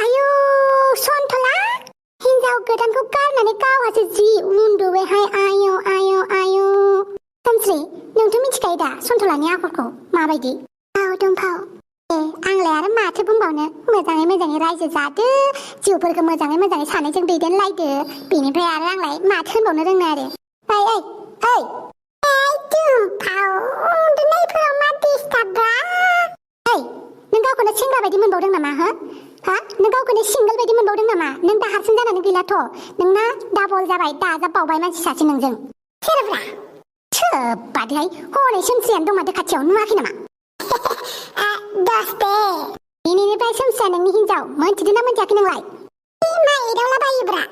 Ayo sontola हिन्जाव गोदानखौ गारनानै गावहासो जि उन्दुबायहाय आयौ सानस्रि नोंथ' मिथिखायो दा सन्थलानि आखलखौ माबायदि दुमफाव आंलाय आरो माथो बुंबावनो मोजाङै रायजो जादो जिउफोरखौ मोजाङै सानैजों दैदेनलायदो बेनिफ्राय आरो आंलाय माथो होनबावनो रोङो आरो ओइ दुमफाव उन्दुनायफोराव मा डिस्टार्बब्रा नों गावखौनो सेंग्रा बायदि मोनबावदों नामा हो नों गावखौनो सिंगोल बायदि मोनबावदों नामा नों दा हारसिं जानानै गैलाथ' नोंना डाबल जाबाय दाजाबबावबाय मानसि सासे नोंजों सोरब्रा सोब्बादैहाय हनै सोमस्रियानो दं माथो खाथियाव नुवाखै नामा दसते बेनिफ्राय सोमस्रिया नोंनि हिन्जाव मोनथिदों ना मोनथियाखै नोंलाय मा एदावला बायोब्रा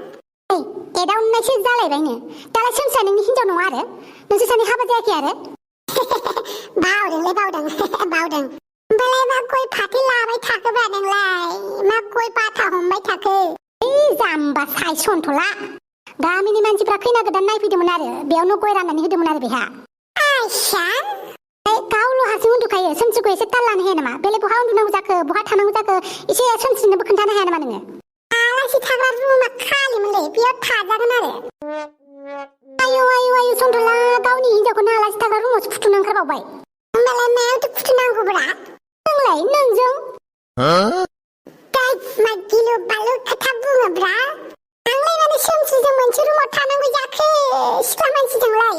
एदावनायसो जालायबायनो दालाय सोमस्रिया नोंनि हिन्जाव नङा आरो नोंसोर सानै हाबा जायाखै आरो बावदों होमबालाय मा गय फाथै लाबाय थाखोब्रा नोंलाय मा गय बाथा हमबाय थाखो जाम्बा साय सन्थला गामिनि मानसिफ्रा खैना गोदान नायफैदोंमोन आरो बेयावनो गय राननानै होदोंमोन आरो बेहा गावल' हारसिं उन्दुखायो सोमस्रिखौ एसे ताल लानो हाया नामा बेलाय बहा उन्दुनांगौ जाखो बहा थानांगौ जाखो एसे सोमस्रिनोबो खोन्थानो हाया नामा नोङो आलासि थाग्रा रुमा खालिमोनलै बेयाव थाजागोन आरो आयौ सन्थला गावनि हिन्जावखौनो आलासि थाग्रा रुमावसो फुथुनो ओंखारबावबाय होमबालाय मायावथो फुथुनांगौब्रा नोंलाय नोंजों मा गिलु बालु खोथा बुङोब्रा आंलाय माने सोमस्रिजों मोनसे रुमाव थानांगौ जाखो सिख्ला मानसिजोंलाय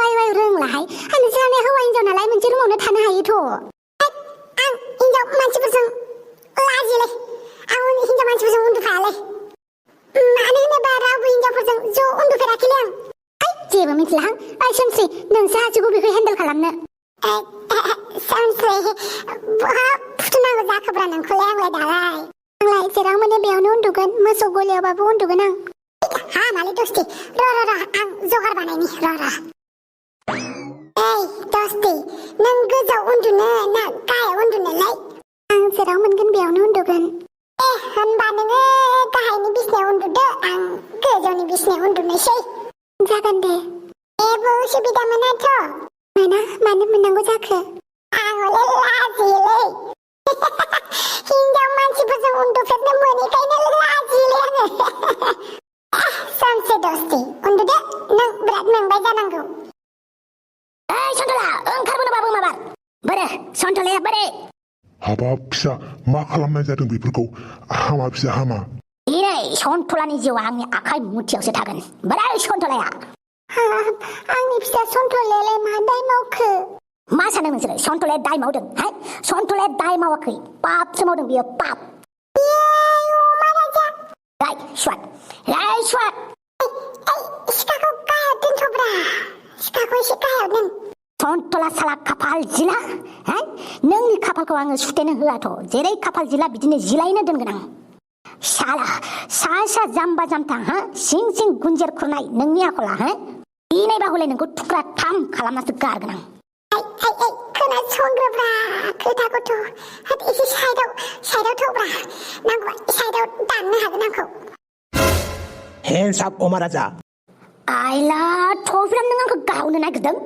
आयौ रोंलाहाय नोंसोर हौवा हिन्जाव नालाय मोनसे रुमावनो थानो हायोथ' आं हिन्जाव मानसिफोरजों लाजियोलै आं हिन्जाव मानसिफोरजों उन्दुफायालै मानो होनोबा रावबो हिन्जावफोरजों ज' उन्दुफेराखैलै आं जेबो मिथिलाहां सोमस्रि नोंसो हासिगौ बेखौ हेन्डेल खालामनो सोमस्रि बहा फुथुनांगौ जाखोब्रा नोंखौलाय आंलाय जेराव मोनो बेयावनो उन्दुगोन मोसौ गलियावबाबो उन्दुगोन आं मालै दस्ति र' आं जगार बानायनि र' दस्ति नों गोजौआव उन्दुनो ना गाहायाव उन्दुनोलाय आं जेराव मोनगोन बेयावनो उन्दुगोन होनबा नोङो गाहायनि बिसनायाव उन्दुदो आं गोजौनि बिसनायाव उन्दुनोसै जागोन दे जेबो उसुबिदा मोनाथ' मानो मोननांगौ जाखो आंलाय लाजियोलै हिन्जाव मानसिफोरजों उन्दुफेरनो मोनैखायनो लाजियोलै आङो सानसे दस्ति उन्दुदो नों बिराद मेंबाय जानांगौ सन्थला ओंखारबोनो बाबो माबार बोरे सन्थलाया बोरे हाबाब फिसा मा खालामनाय जादों बेफोरखौ हामा फिसा हामा दिनै सन्थलानि जिउआ आंनि आखाइ मुथियावसो थागोन बोरै सन्थलाया आंनि फिसा सन्थलायालाय मा दाय मावखो मा सानदों नोंसोरो सन्थलाया दाय मावदों सन्थलाया दाय मावाखै पापसो मावदों बियो पाप स्वाद सिखाखौ गाहायाव दोनथ'ब्रा सिखाखौ एसे गाहायाव दोन सन्थला साला खाफाल जिला नोंनि खाफालखौ आङो सुथेनो होआथ' जेरै खाफाल जिला बिदिनो जिलायनो दोनगोन आं साला सा जाम्बा जाम्था सिं गुन्जेर खुरनाय नोंनि आखला दिनैबा हले नोंखौ थुख्रा थाम खालामनासो गारगोन आं खोनासंग्रोब्रा खोथाखौथ' एसे साइडआव थौब्रा नांगौबा साइडआव दाननो हागोन आंखौ हेन्डस आप अमा राजा आइला थ'फ्राम नों आंखौ गावनो नागिरदों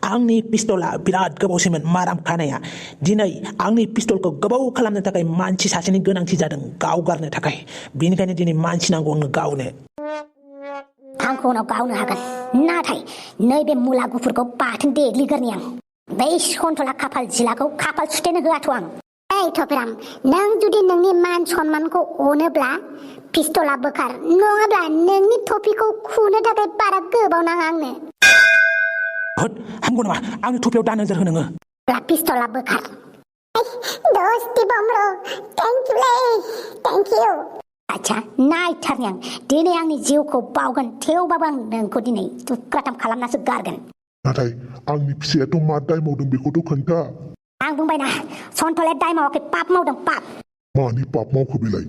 आंनि पिस्तला बिराद गोबावसैमोन माराम खानाया दिनै आंनि पिस्तलखौ गोबाव खालामनो थाखाय मानसि सासेनि गोनांथि जादों गावगारनो थाखाय बेनिखायनो दिनै मानसि नांगौ आंनो गावनो आंखौ उनाव गावनो हागोन नाथाय नैबे मुला गुफुरखौ बाथोन देग्लिगोरनि आं बै सन्थला खाफाल जिलाखौ खाफाल सुथेनो होआथ' आं थ'फ्राम नों जुदि नोंनि मान सन्मानखौ अनोब्ला पिस्तला बोखार नङाब्ला नोंनि थफिखौ खुनो थाखाय बारा गोबाव नाङा आंनो हामगौ नामा आंनि थफियाव दा नोजोर हो नोङो पिस्तला बोखार दस्ति बमब्र थेंक इउ आच्छा नायथारनि आं दिनै आंनि जिउखौ बावगोन थेवबाबो आं नोंखौ दिनै थुख्राथाम खालामनासो गारगोन नाथाय आंनि फिसायाथ' मा दाय मावदों बेखौथ' खोन्था आं बुंबायना सन्थलाया दाय मावाखै पाप मावदों पाप मानि पाप मावखो बेलाय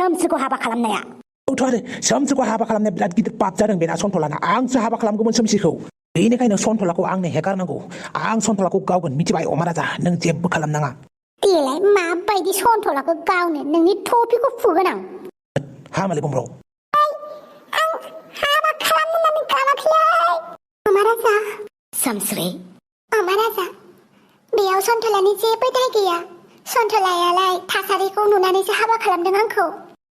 सोमस्रिखौ हाबा खालामनाया आरो सोमस्रिखौ हाबा खालामनाया बिराद गिदिर पाप जादों बेना सन्थलाना आंसो हाबा खालामगौमोन सोमस्रिखौ बेनिखायनो सन्थलाखौ आंनो हेगारनांगौ आं सन्थलाखौ गावगोन मिथिबाय अमा राजा नों जेबो खालामनाङा देलाय माबायदि सन्थलाखौ गावनो नोंनि थफिखौ फुगोन आं हामालै बमब्र आं हाबा खालामनो होननानै गावाखैलै सोमस्रि महाराजा बेयाव सन्थलानि जेबो दाय गैया सन्थलायालाय थासारिखौ नुनानैसो हाबा खालामदों आंखौ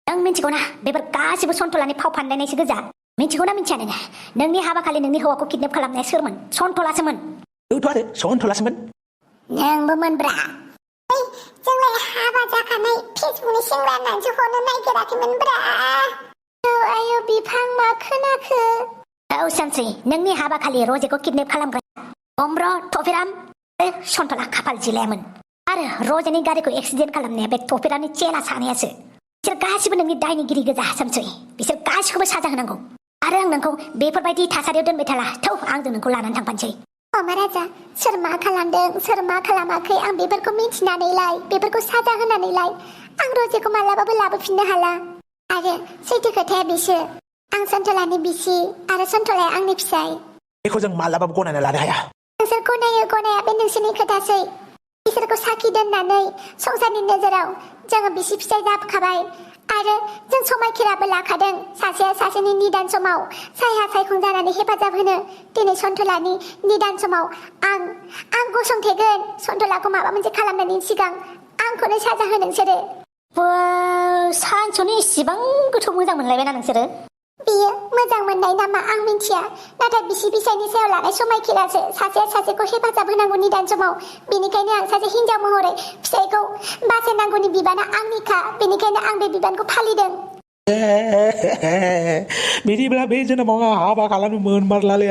नों मिथिगौ ना बेफोर गासिबो सन्थलानि फाव फान्दायनायसो गोजा मिथिगौ ना मिथिया नोङो नोंनि हाबा खालि नोंनि हौवाखौ किडनेप खालामनाया सोरमोन सन्थलासोमोन बेथ' आरो सन्थलासोमोन नोंबो मोनब्रा जोंलाय हाबा जाखानाय फेसबुकनि सेंग्रा होननानैसो हरनो नागिराखैमोनब्रा आयौ बिफां मा खोनाखो औ सोमस्रि नोंनि हाबा खालि रजेखौ किडनेप खालामग्रा अम्र थफिराम सन्थला खाफाल जिलायामोन आरो रजेनि गारिखौ एक्सिडेन्ट खालामनाया बे थफिरामनि चेला सानैयासो बिसोर गासिबो नोंनि दायनिगिरि गोजा सोमस्रि बिसोर गासिखौबो साजा होनांगौ आरो आं नोंखौ बेफोरबायदि थासारियाव दोनबाय थाला थौ आंजों नोंखौ लानानै थांफानोसै महाराजा सोर मा खालामदों सोर मा खालामाखै आं बेफोरखौ मिथिनानैलाय बेफोरखौ साजा होनानैलाय आं रजेखौ मालाबाबो लाबोफिननो हाला आरो सैथो खोथाया बिसो आं सन्थलानि बिसि आरो सन्थलाया आंनि फिसाय बेखौ जों मालाबाबो गनायना लानो हाया नोंसोर गनायो गनाया बे नोंसोरनि खोथासै बिसोरखौ साखि दोननानै संसारनि नोजोराव जोङो बिसि फिसाय जाबोखाबाय आरो जों समायखिराबो लाखादों सासेया सासेनि निदान समाव सायहा सायखं जानानै हेफाजाब होनो दिनै सन्थलानि निदान समाव आं गसंथेगोन सन्थलाखौ माबा मोनसे खालामनायनि सिगां आंखौनो साजा हो नोंसोरो सानसुनि इसिबां गोथौ मोजां मोनलायबायना नोंसोरो बियो मोजां मोननाय नामा आं मिन्थिया नाथाय बिसि फिसायनि सायाव लानाय समायखिरासो सासेया सासेखौ हेफाजाब होनांगौ निदान समाव बेनिखायनो आं सासे हिनजाव महरै फिसायखौ बासायनांगौनि बिबाना आंनिखा बेनिखायनो आं बे बिबानखौ फालिदों बिदिब्ला बे जोनोमाव हाबा खालामनो मोनमारलालै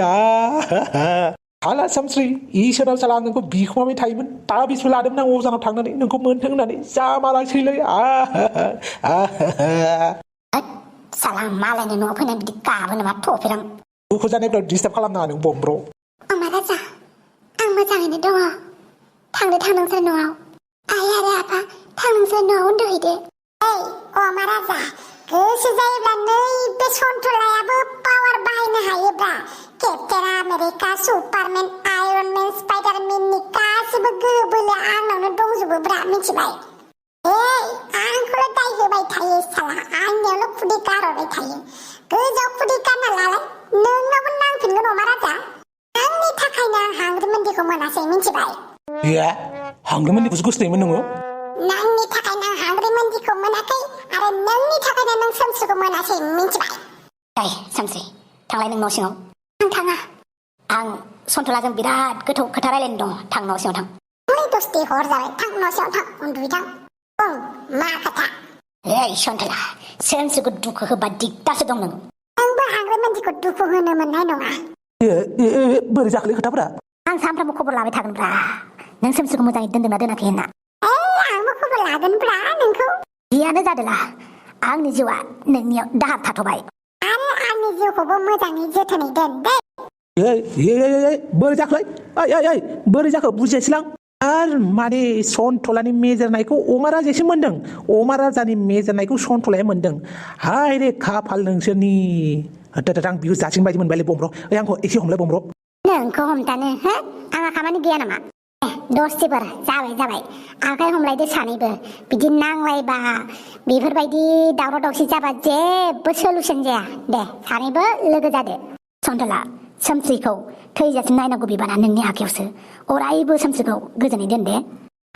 हाला सोमस्रि इसोराव साला नोंखौ बिखुमाबाय थायोमोन दा बिसबो लादोंमोन आं अजानाव थांनानै नोंखौ मोनथों होननानै जामालासैलै साला मालायनि न'आव फैनाय बिदि गाबो नामा थफिराम दुखु जानायफ्राव डिस्टार्ब खालामनाङा नों बम्ब्र महाराजा आं मोजाङैनो दङ थां नोंसोर न'आव आइ आरो आफा थां नोंसोर न'आव उन्दुहैदो महाराजा गोसो जायोब्ला नैबे सन्थलायाबो पावार बाहायनो हायोब्ला केप्टेन आमेरिका सुपारमेन आयरनमेन स्पाइडारमेननि गासिबो गोहो बोलोआ आंनावनो दंजोबोब्रा मिथिबाय आंखौल' दाय होबाय थायो साला आंनियावल' खुदै गारहरबाय थायो गोजौआव खुदै गारना लालाय नोंनावबो नांफिनगोन महाराजा आंनि थाखायनो आं हांग्रि मन्दिरखौ मोनासै मिथिबाय हांग्रि मन्दिरखौसो गोसोथोयोमोन नोङो नोंनि थाखायनो आं हांग्रि मन्दिरखौ मोनाखै आरो नोंनि थाखायनो नों सोमस्रिखौ मोनासै मिथिबाय सोमस्रि थांलाय नों न' सिङाव आं थाङा आं सन्थलाजों बिराद गोथौ खोथा रायलायनो दं थां न' सिङाव थां दसथि हर जाबाय थां न' सिङाव थां उन्दुहैथां मा खोथा सन्थला सोमस्रिखौ दुखु होबा दिगदारसो दं नों आंबो हांग्रि मन्दिरखौ दुखु होनो मोननाय नङा बोरै जाखोलै खोथाफोरा आं सानफ्रामबो खबर लाबाय थागोनब्रा नों सोमस्रिखौ मोजाङै दोनदोंना दोनाखै होनना आंबो खबर लागोनब्रा नोंखौ बियानो जादोला आंनि जिउआ नोंनियाव दाहार थाथ'बाय आरो आंनि जिउखौबो मोजाङै जोथोनै दोन दे बोरै जाखोलाय बोरै जाखो बुजियासैलां आरो माने सन्थलानि मेजेरनायखौ अमा राजायासो मोनदों अमा राजानि मेजेरनायखौ सन्थलाया मोनदों हाय रे खाफाल नोंसोरनि आं बिखौ जासिगोन बायदि मोनबायलै बम्ब्र आंखौ एसे हमलाय बम्ब्र नोंखौ हमथानो आंहा खामानि गैया नामा दस्थिफोर जाबाय आखाइ हमलायदो सानैबो बिदि नांलायबा बेफोरबायदि दावराव दावसि जाबा जेबो सलुसन जाया दे सानैबो लोगो जादो सन्थला सोमस्रिखौ थैजासिम नायनांगौ बिबाना नोंनि आखायावसो अरायबो सोमस्रिखौ गोजोनै दोन दे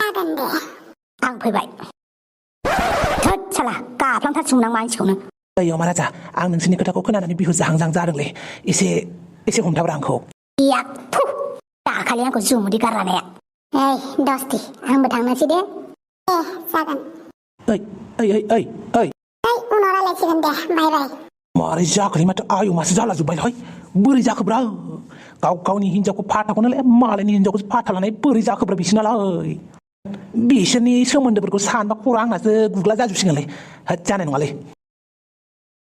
जागोन दे आं फैबाय थोद साला गाफ्लांथारसिगोन आं मानसिखौनो अमा राजा आं नोंसोरनि खोथाखौ खोनानानै बिहु जाहां जादोंलै एसे हमथाब्रा आंखौ दाखालि आंखौ जुमुदै गारलानाया दस्ति आंबो थांनोसै दे जागोन उनाव रायलायसिगोन दे बाय मारै जाखोलै माथो आयु मासो जाला जोब्बायलै बोरै जाखोब्रा गावनि हिनजावखौ फाथाखौनोलाय मालायनि हिनजावखौ फाथा लानाय बोरै जाखोब्रा बिसोरनालाय बिसोरनि सोमोन्दोफोरखौ सानबा खर' आंनासो गुग्ला जाजोबसिगोनलै जानाय नङालै